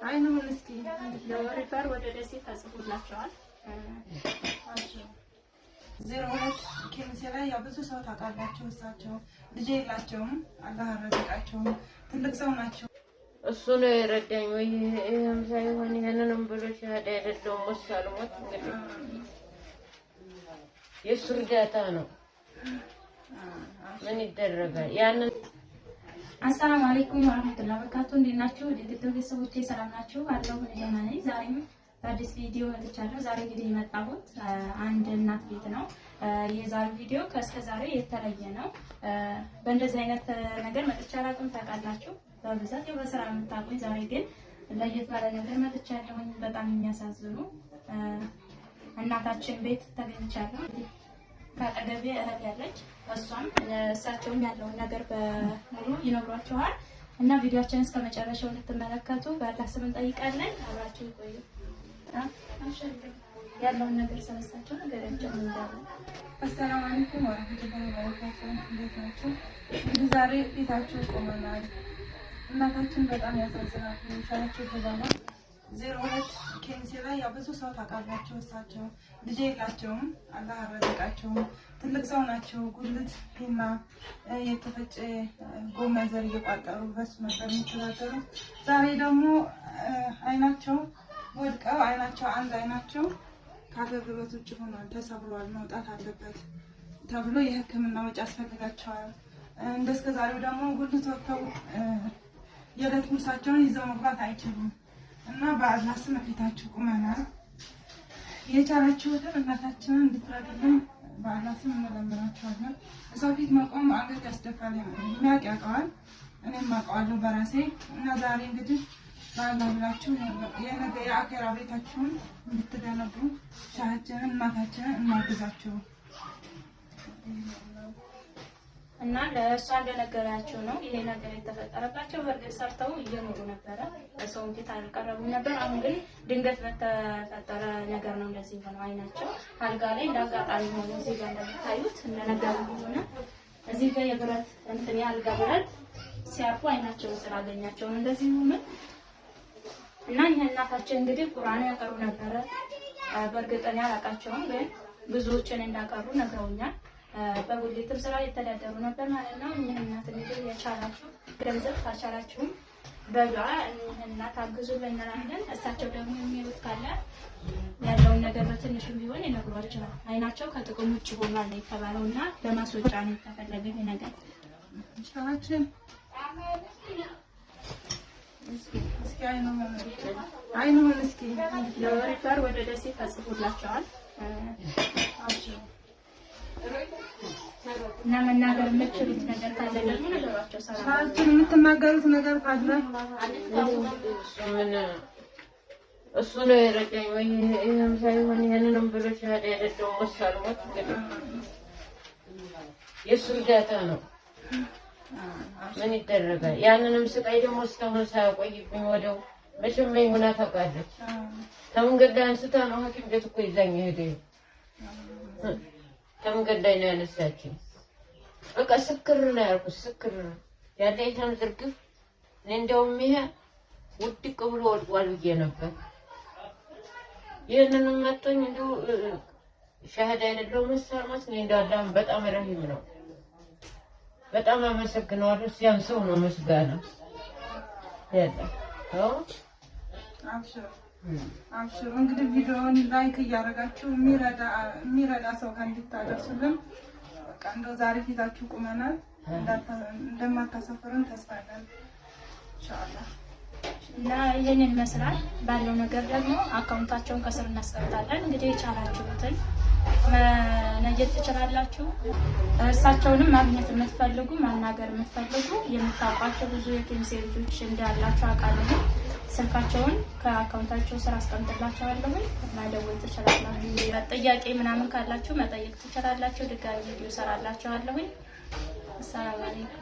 አይኑን እስኪ Refer ወደ ደሴ ተጽፎላቸዋል። 02 ኬሚሴ ላይ ያው ብዙ ሰው ታውቃላችሁ። እሳቸው ልጅ የላቸውም፣ አላህ አልረዘቃቸውም። ትልቅ ሰው ናቸው። እሱ ነው የረዳኝ። ወይ ይህም ሳይሆን ይህንንም ብሎ ሻሃዳ አይደለውም ወሳልሞት እንግዲህ የእሱ እርዳታ ነው። ምን ይደረጋል? ያንን አሰላሙ አለይኩም ወራህመቱላሂ ወበረካቱ። እንዴት ናችሁ? የቲክቶክ ቤተሰቦቼ ሰላም ናችሁ? አለሁ እኔ ደህና ነኝ። ዛሬም በአዲስ ቪዲዮ መጥቻለሁ። ዛሬ እንግዲህ የመጣሁት አንድ እናት ቤት ነው። የዛሬው ቪዲዮ ከእስከ ዛሬ የተለየ ነው። በእንደዚህ አይነት ነገር መጥቼ አላውቅም። ታውቃላችሁ፣ በብዛት ያው በስራ የምታውቁኝ። ዛሬ ግን ለየት ባለ ነገር መጥቻለሁኝ። በጣም የሚያሳዝኑ እናታችን ቤት ተገኝቻለሁ። ከአጠገቤ እህት ያለች እሷም እሳቸውም ያለውን ነገር በሙሉ ይነግሯቸዋል። እና ቪዲዮአችንን እስከ መጨረሻው እንድትመለከቱ በአላህ ስም እንጠይቃለን። አብራችሁ ይቆዩ። ያለውን ነገር ስለሳቸው ነገራቸው እንዳለ። አሰላሙ አለይኩም ወራህመቱላሂ ወበረካቱ። እንዴት ናችሁ? እንግዲህ ዛሬ ፊታችሁ ቆመናል። እናታችን በጣም ያሳዝናሉ። ሻቸው ተዛማ 02 ኬሚሴ ላይ ያው ብዙ ሰው ታውቃላችሁ። እሳቸው ልጅ የላቸውም፣ አላህ አልረዘቃቸውም። ትልቅ ሰው ናቸው። ጉልት ፒና የተፈጨ ጎመን ዘር እየቋጠሩ በሱ ነበር የሚተዳደሩት። ዛሬ ደግሞ አይናቸው ወድቀው አይናቸው አንድ አይናቸው ከአገልግሎት ውጭ ሆኗል፣ ተሰብሯል፣ መውጣት አለበት ተብሎ የሕክምና ወጪ ያስፈልጋቸዋል። እንደ እስከ ዛሬው ደግሞ ጉልት ወጥተው የዕለት ጉርሳቸውን ይዘው መግባት አይችሉም እና በአላህ ስም ፊታችሁ ቁመናል። የቻላችሁትን እናታችንን እንድትረዱልን በአላህ ስም እንለምናችኋለን። ሰው ፊት መቆም አንገት ያስደፋል። የሚያውቅ ያውቀዋል፣ እኔም አውቀዋለሁ በራሴ እና ዛሬ እንግዲህ በአላህ ብላችሁ የነገ የአኼራ ቤታችሁን እንድትገነቡ ሻሃችንን እናታችንን እናግዛችሁ። እና ለእሷ እንደነገራቸው ነው ይሄ ነገር የተፈጠረባቸው። በእርግጥ ሰርተው እየኖሩ ነበረ፣ ሰውን ፊት አልቀረቡም ነበር። አሁን ግን ድንገት በተፈጠረ ነገር ነው እንደዚህ ሆነው አይናቸው አልጋ ላይ እንዳጋጣሚ ሆኖ እዚህ ጋር እንደምታዩት እንደነገሩ ሆነ እዚህ ጋር የብረት እንትን የአልጋ ብረት ሲያርፉ አይናቸውን ስላገኛቸው ነው እንደዚህ ሆነ። እና እኛ እናታችን እንግዲህ ቁርአን ያቀሩ ነበረ። በእርግጥ እኔ አላውቃቸውም፣ ግን ብዙዎችን እንዳቀሩ ነግረውኛል። በጉሊትም ስራ የተዳደሩ ነበር ማለት ነው። እኚህ እናት እንግዲህ የቻላችሁ ገንዘብ ካልቻላችሁም በዱዓ እኚህ እናት አግዙልን እንላለን። እሳቸው ደግሞ የሚሉት ካለ ያለውን ነገር በትንሹም ቢሆን ይነግሯቸዋል። አይናቸው ከጥቅም ውጭ ሆኗል የተባለው እና ለማስወጫ ነው የተፈለገ ይሄ ነገር። ሻሃችን እስኪ አይኑን እስኪ Refer ወደ ደሴ ተጽፎላቸዋል። እና መናገር የምትችሉት ነገር ካለ ደግሞ ነገሯቸው። ሰላም ሻሃችን የምትናገሩት ነገር ካለ ምን እሱ ነው የረዳኝ። ወይ ይህም ሳይሆን ይህንንም ብሎ ሻሃዳ አይደለውም ወሳልሞት እንግዲህ የእሱ እርዳታ ነው። ምን ይደረጋል? ያንንም ስቃይ ደግሞ እስካሁን ሳያቆይብኝ ወደው መቼም መይሙና ታውቃለች። ከመንገድ ላይ አንስታ ነው ሐኪም ቤት እኮ ይዛኝ ሄደ። ከመንገድ ላይ ነው ያነሳችኝ። በቃ ስክር ነው ያልኩት፣ ስክር ያለ ይተም ዝርግፍ። እኔ እንደውም ይሄ ውድቅ ብሎ ወድቋል ብዬ ነበር። ይህንንም መቶኝ እንዲሁ ሻህዳ የሌለው መሳርማት እኔ እንደው አላህም በጣም ረሂም ነው። በጣም አመሰግነዋለሁ። ሲያን ሰው ነው ምስጋና ያለ አብሽሩ አብሽሩ። እንግዲህ ቪዲዮውን like እያደረጋችሁ የሚረዳ ሰው ጋር እንድታደርሱልን። በቃ እንደው ዛሬ ፊታችሁ ቁመናል፣ እንደማታሳፍሩን ተስፋ አለን ኢንሻአላህ። እና ይህንን ይመስላል። ባለው ነገር ደግሞ አካውንታቸውን ከስር እናስቀምጣለን። እንግዲህ የቻላችሁትን መነየት ትችላላችሁ። እሳቸውንም ማግኘት የምትፈልጉ ማናገር የምትፈልጉ የምታውቋቸው ብዙ የኬሚሴ ልጆች እንዳላቸው አውቃለሁ። ስልካቸውን ከአካውንታቸው ስር አስቀምጥላቸዋለሁ፣ መደወል ትችላላችሁ። ጥያቄ ምናምን ካላችሁ መጠየቅ ትችላላችሁ። ድጋሚ ቪዲዮ ሰራላችኋለሁኝ። አሰላሙ አለይኩም።